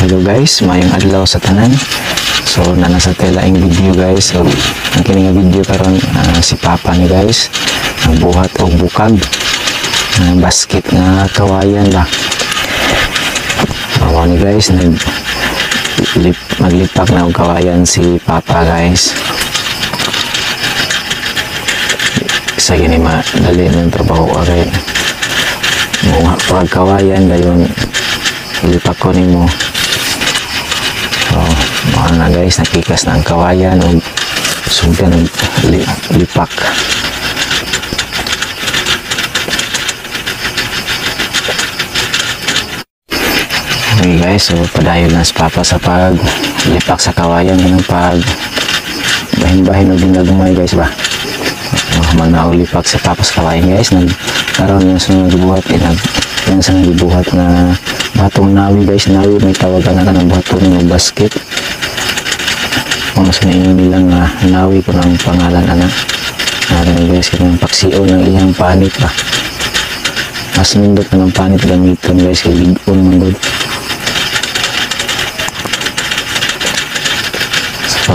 Hello guys, maayong adlaw sa tanan. So nana sa tela ang video guys. So ang kini nga video karon si Papa ni guys nagbuhat og bukag basket nga kawayan ba. So ni guys maglipak na og kawayan si Papa guys. Sa gini madali ng trabaho kay muha pag kawayan dayon ilipak ko nimo. So mga na guys, nakikas na ang kawayan og sugdan og lipak. Okay guys, so padayon na si Papa sa pag lipak sa kawayan ng pag bahin-bahin og ginagmay guys ba. Oh, lipak sa Papa sa kawayan guys. Nagkaroon yung sa gibuhat yung sa gibuhat na batong nawi guys. Nawi may tawagan na kanang batong ng basket. Kung sa inyo nilang nawi ko ng pangalan ana. Narin guys, kanang paksio ng iyang panit ba. Mas nindot na ng panit gamiton guys kay ligon man gud. So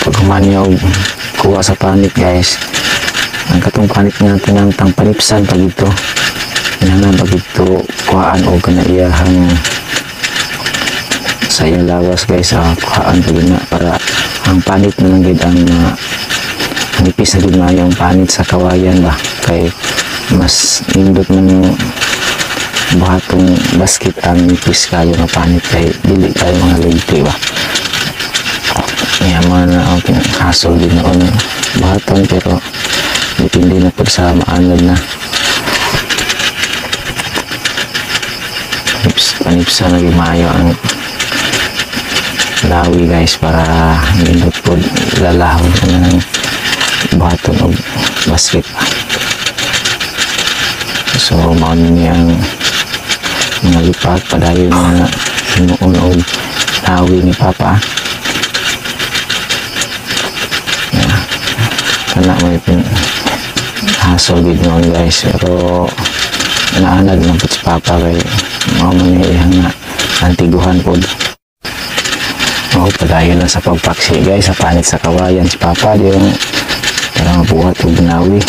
pag humani og kuha sa panit guys, ang katong panit nga tinantang panipsan pag ito kinahanglan pag ito kuhaan og kana iyahang sa iyang lawas guys, kuhaan pag na para ang panit na lang gid ang nipis na gid maayo ang panit sa kawayan ba kay mas nindot man yung buhatong basket ang nipis kayo nga panit kay dili kayo mga ligti ba. Iya mga na ang hassle din noon buhaton pero depende na pag sa maanod na. Panipsa na maayo ang lawi guys para nindot po lalahon na ng buhaton og basket. So mao ni ang mga lipat padayon na himuon og lawi ni Papa. Yeah. Kana may hassle gid noon guys pero naanad man pud si Papa kay mao man ni iyang na antiguhan pod. Oh, padayon lang sa pagpaksi guys sa panit sa kawayan si Papa yung para mabuhat og nawi.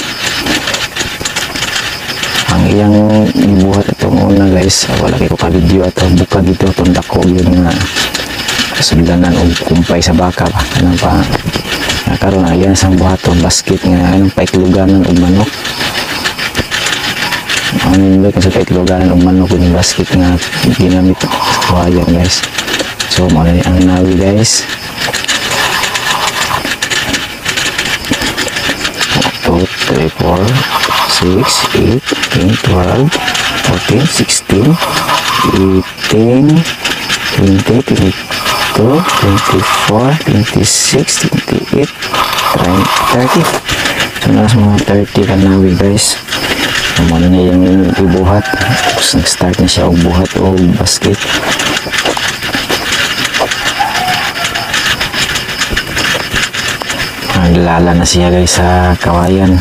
Ang iyang gibuhat itong una guys, wala kay ko ka video ato bukag ito itong dako yun nga sudlanan og kumpay sa baka ba kanang pa karon ang iyang sang buhaton basket nga anong paikluganan og manok. Ang nindot sa paikluganan og manok yung basket nga ginamit kawayan guys. So mao na ang nawi guys. 2, 3, 4, 6, 8, 10, 12, 14, 16, 18, 20, 22, 24, 26, 28, 30. So nasa mga 30 ka nawi guys. Mao na yung ibuhat. Tapos nag-start na siya og buhat og basket. Naglala na siya guys sa kawayan.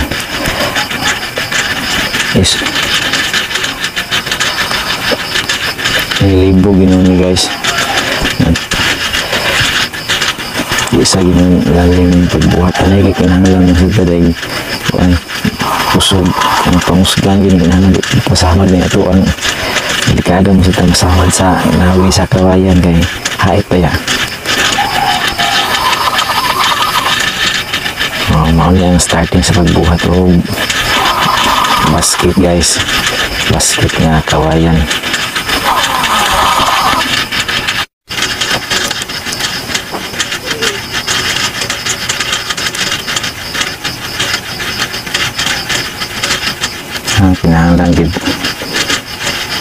Yes. Nilibog yun ni guys. Isa yun lalim pagbuhat. Ano yung kinahanglan ng sila dahil kusog. Ang pangusgan yun kinahanglan pasamad na ito ang delikado mo sa masamad sa nawi sa kawayan kay hait pa ya. Oh, mao na ang starting sa pagbuhat og basket guys. Basket nga kawayan. Ang kinahanglan gid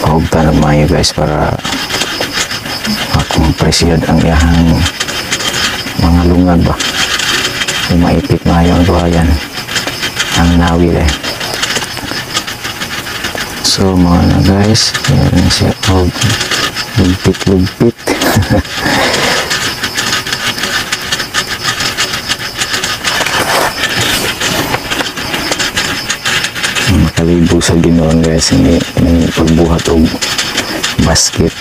paugtan og maayo guys para makompresyon ang iyahang mga lungag ba. Maipit maayo ang kawayan ang nawi eh. So mga na guys, ayan siya og lugpit-lugpit. Makalibog sa Ginoo guys ini pagbuhat og basket.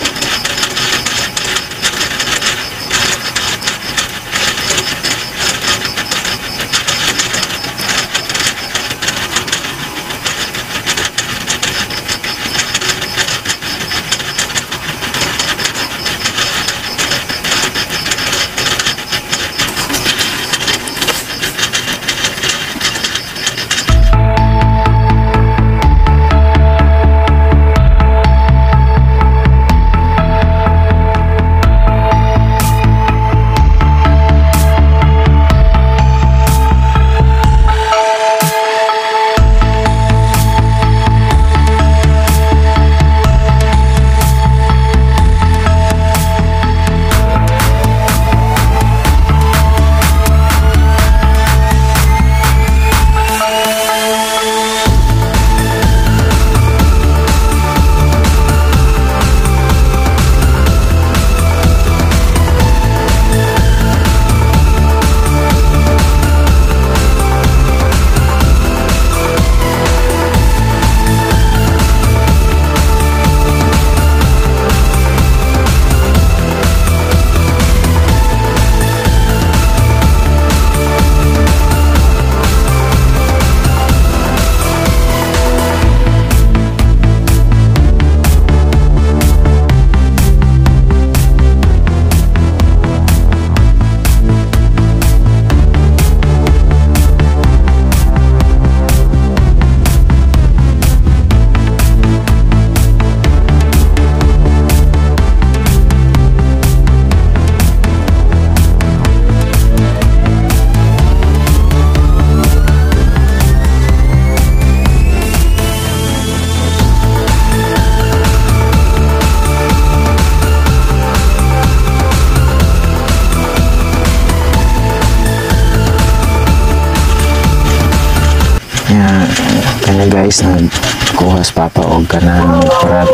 Guys, nagkuha sa Papa og kanang para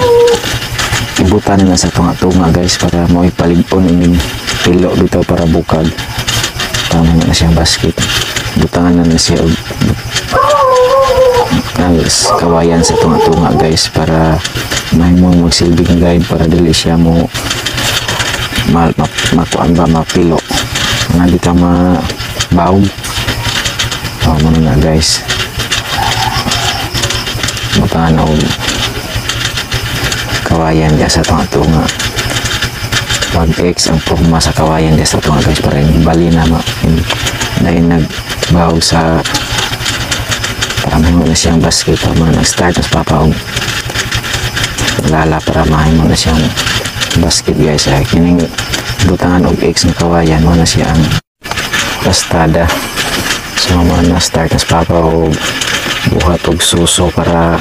ibutan na sa tunga-tunga guys, para mo ipalig-on ining pilo dito para bukag. Tama na siyang basket. Butangan na siya og kawayan sa tunga-tunga guys, para mahimong magsilbing guide para dili siya mo makuan ba, mapilo nga di ka mabaog. Oh, muna na guys, butangan og kawayan diya sa tunga-tunga. Pag X ang forma sa kawayan diya sa tunga guys, para yung bali na dahil nagbaog sa para mahimo na siyang basket. Para nag-start na sa Papa og lala para mahimo na siyang basket guys. Ay, kining butangan og X nga kawayan, mo na siya ang pastada. So mo na start na sa Papa og buhat og suso para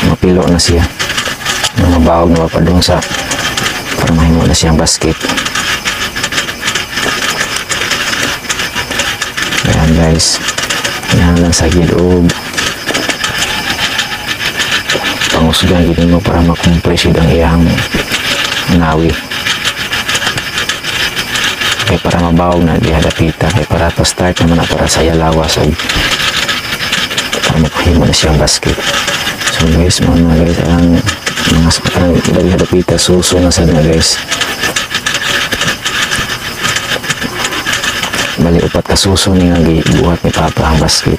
mapilo na siya, mabawag na pa doon sa para mahimo na siyang basket. Ayan guys, yan lang sa gid og pangusgan gid mo para makompress ang iyang nawi, kay para mabawog na diha dapita, kay para pa start naman na para sa lawas og para mapahimo na siyang basket. So guys, mga guys, ang mga ang dali dapita suso na sad na guys. Bali upat ka suso ni nga gibuhat ni Papa ang basket.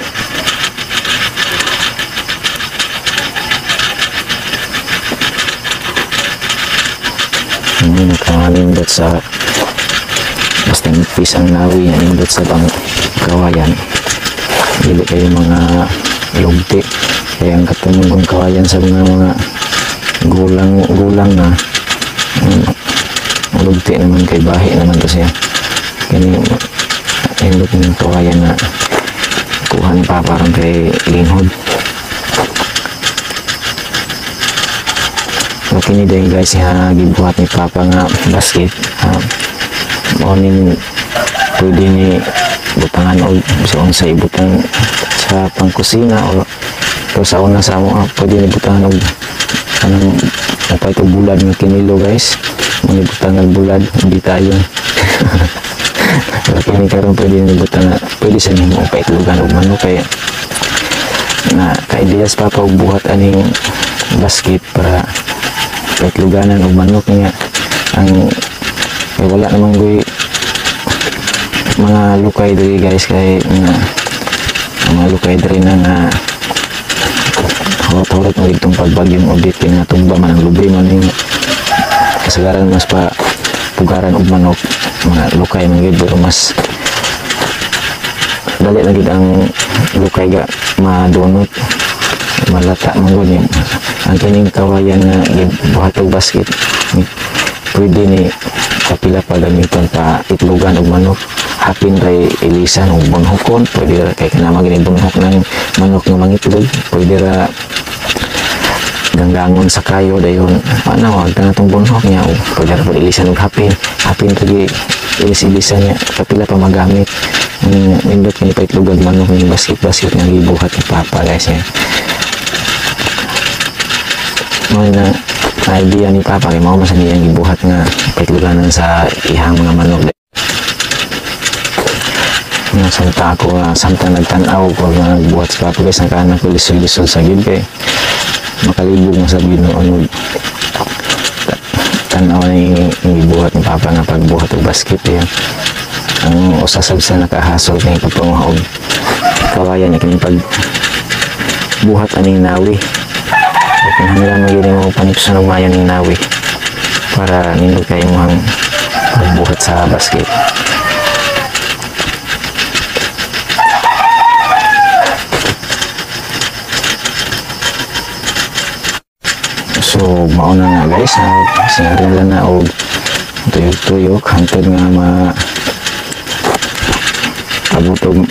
Hindi nakanindot sa basta nipis ang nawi, nindot sa bang kawayan. Dili kayo mga lugti. Kaya ang katungong kong kawayan sa mga gulang na lugti naman kay bahi naman to siya. Kini nindot ng kawayan na kuha ni Papa ron kay linghod. So kini din guys nga gibuhat ni Papa nga basket, mao ning pwede ni butangan og sa unsa ibutang sa pangkusina o pero sa una sa amo, pwede ni butangan og kanang napay og bulad nga kinilo guys. Mao ni butangan bulad, hindi tayo. Pero kini karon pwede ni butang, pwede sa nimo paitlogan og manok kay na ka-ideas pa og buhat aning basket para paitloganan og manok niya. Ang kay wala namang goy mga lukay diri guys, kay mga lukay diri na nga hurot-hurot mo itong pagbagyong audit kay nga tumba man ang lubi man ning kasagaran mas pa pugaran og manok mga lukay man gyud, pero mas dali na gyud ang lukay ga madunot malata man gud ni. Ang kining kawayan nga gibuhat og basket pwede ni kapila pa gamiton pa itlogan og manok. Hapin ray ilisan og bunhokon, pwede ra kay kanama gini bunhok ng manok nga mangitlog, pwede ra ganggangon sa kayo dayon ana wag na tong bunhok niya, og pwede ra pud ilisan og hapin, hapin ra gi ilis-ilisan niya kapila pa magamit. Ang nindot kini pa itlogag manok ning basket-basket nga gibuhat ni Papa guys niya. Mao na idea ni Papa kay mao man sa niyang gibuhat nga paitloganan sa ihang mga manok. Nga samtang ako nga samtang nagtan-aw ko nga nagbuhat sa Papa guys, nakaanak ko lisod-lisod sa gid kay makalibog na sa Ginoo tan-aw ni gibuhat ni Papa nga pagbuhat og basket yan. Ang usa sad sa nakahasol kay pagpanguha og kawayan ni kining pagbuhat aning nawi. Kinahanglan mo gyud mo panipson og maayo ning nawi para nindot kay imong pagbuhat sa basket. So mao na nga guys, singarin lang na og tuyok-tuyok hangtod nga ma abot og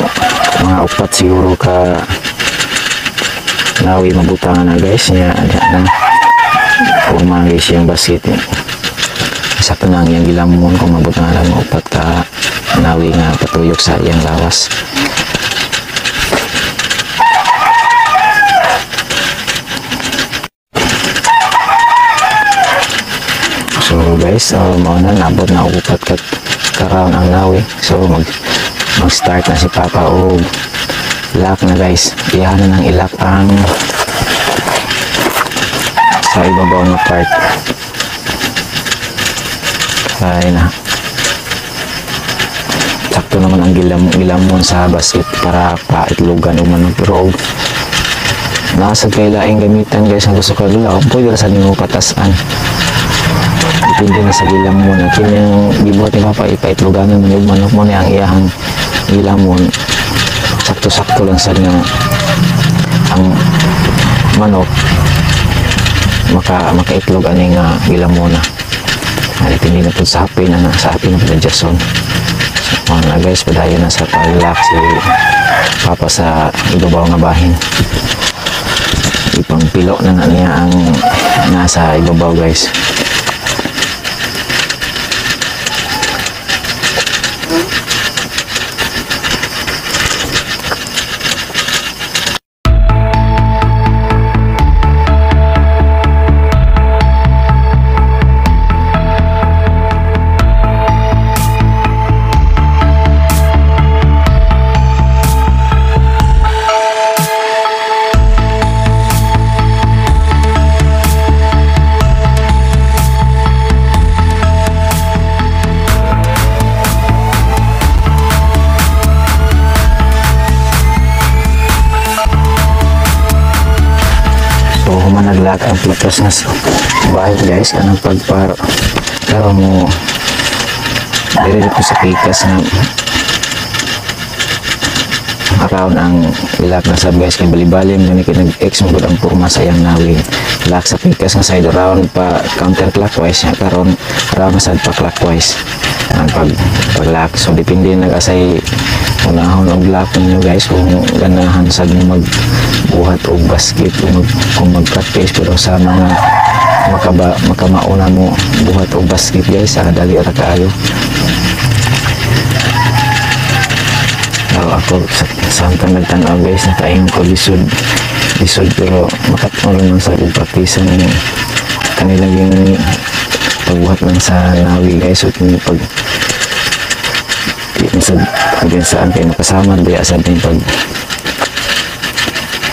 mga upat siguro ka nawi mabutangan na guys niya na forma guys yung basket niya. Isa pa na ang iyang gilamon kung mabutangan lang mga upat ka nawi nga patuyok sa iyang lawas. Guys, so mao na, nabot na og upat ka round ang nawi. So mag-start na si Papa og lock na, guys. Iyahan na nang i-lock ang sa ibabaw nga part. Kaya na sakto naman ang gilamon sa basket para paitlogan og manok, pero og nasa kay laing gamitan, guys, ang gusto ko dula, pwede ra sa nimo patasan, depende na sa gilamon. Ang kining gibuhat ni Papa, ipaitloganan man yung manok mo ni ang iyahang gilamon, sakto-sakto lang sa nga ang manok makaitlog ani nga gilamon na. Depende na po sa hapin na, sa hapin na po Jason. So, mga guys, padayon na sa pag-lock si Papa sa ibabaw nga bahin. Ipangpilo na na niya ang nasa ibabaw, guys. Naglag ang pitas nga bahay, guys, kanang pagpar karon mo dire ko sa pikas nga around ang ilak na sab, guys, kay balibalim gani kay nag-X mo gud ang porma sa iyang nawi. Lock sa pikas nga side, round pa counterclockwise niya karon, round na sad pa clockwise ang pag-lock. So depende nag-asay unahon og lock ninyo, guys, kung ganahan sad mo magbuhat og basket o kung mag-practice. Pero sa mga makamauna mo buhat og basket, guys, dali ra kaayo. Pero ako sa samtang nagtan-aw, guys, nakaingon ko lisod lisod, pero makatulong lang sa practice ang kanilang yung pagbuhat lang sa nawi, guys. So kung pag sa kung saan kayo makasama diya sa ating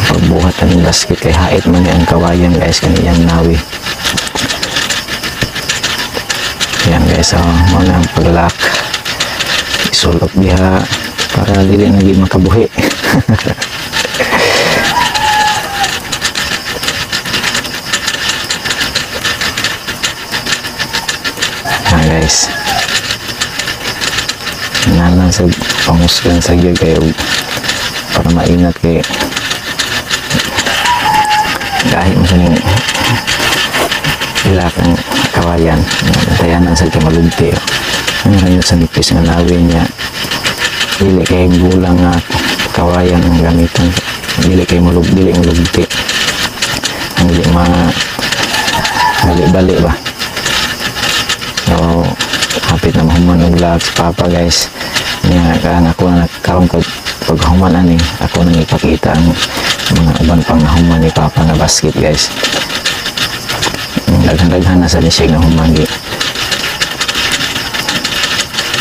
pagbuhat ng basket, kay hait man ang kawayan, guys, kaniyang nawi yan, guys. So mao na ang pag-lock, isulok diha para dili na gid makabuhi. Ah, guys, nalang sa panghusgan sa gyud kayo para mainat kay dahil mo sa ning ilak ang kawayan, tayanan sa kay malugti. Ano kanyo sa nipis nga nawi niya, dili kay gulang nga kawayan ang gamitan, dili kay mulug, dili mulugti, ang dili ma bali-bali ba. So hapit na mahuman og vlog si Papa, guys. Niya kan ako na karon ko paghuman ani ako nang ipakita ang mga uban pang nahuman ni Papa nga basket, guys. Daghan-daghan na sa ni siya nahuman gi.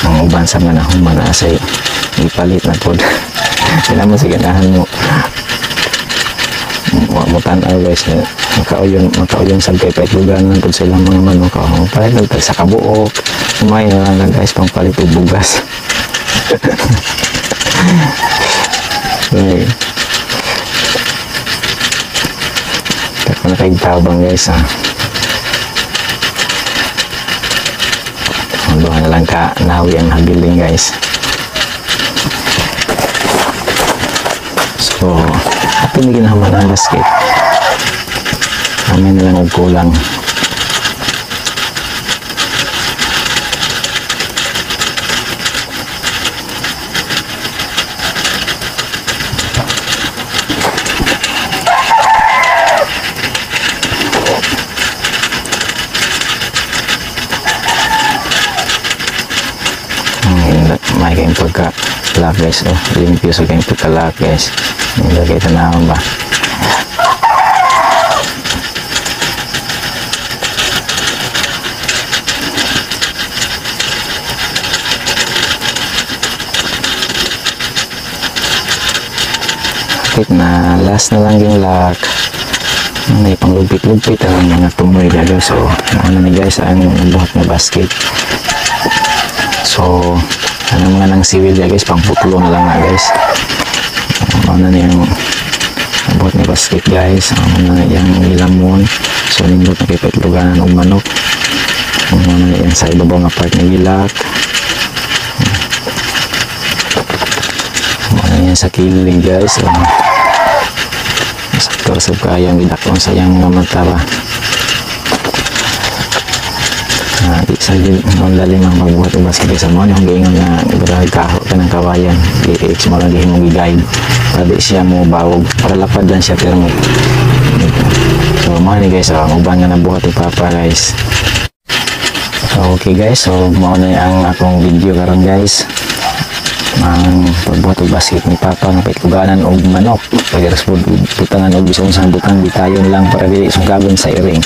Ang uban sa mga nahuman na sa ipalit na pod. Sila mo sa ganahan mo. Wa mo tan-aw, guys, makauyon sa kay paitlugan lang pud sila mga manok. Oh, palit lang sa kabuok. Sumay na lang, guys, pangpalit og bugas. Okay. Ako na kay tabang, guys, ha. Duha na lang ka nawi ang habiling, guys. So ato ni ginaman ang basket. Amin na lang og kulang. May kayong pagka-lock, guys. Oh, limpyo sa kayong pagka-lock, guys. Ilagay ito na ba. Basket na last na lang yung lock. May panglugpit-lugpit ang mga tumoy guys. So ano ni guys ang buhat na basket. So ano mga nang siwil guys, pangputlo na lang na guys. Ano na yung buhat na basket guys. Ano na yung ilamon. So nindot na kay petluganan og manok. Ano na yung sa ibabaw nga part na gilak. Ano yan sa kilid guys. So, sakto sa kayang gidakon sa iyang mga mata ba. Di sa gid ang lalim ang magbuhat og basket sa mo yung giingon nga grabe kaho ka ng kawayan. Di mo lang gihimong gi-guide para di siya mo bawog, para lapad lang siya pero mo. So mo ni guys, ang uban nga nabuhat ni Papa guys. So, okay guys, so mao na ang akong video karon guys, ang pagbuhat og basket ni Papa nga pitluganan og manok. Pagkaras po butangan og bisan unsang butang, bitayon lang para dili sungkagon sa iring.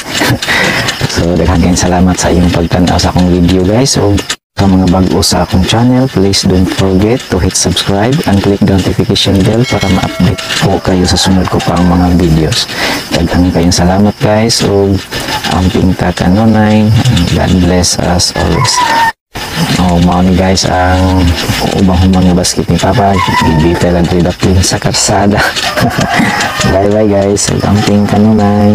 So daghan kayong salamat sa inyong pagtan-aw sa akong video guys. So sa mga bag-o sa akong channel, please don't forget to hit subscribe and click the notification bell para ma-update po kayo sa sunod ko pang mga videos. Daghan kayong salamat guys ug amping ta kanunay. God bless us always. Oh, mao ni guys ang ubang human nga basket ni Papa. Gibitay lang diri dapin sa karsada. Bye bye guys. Amping kanunay.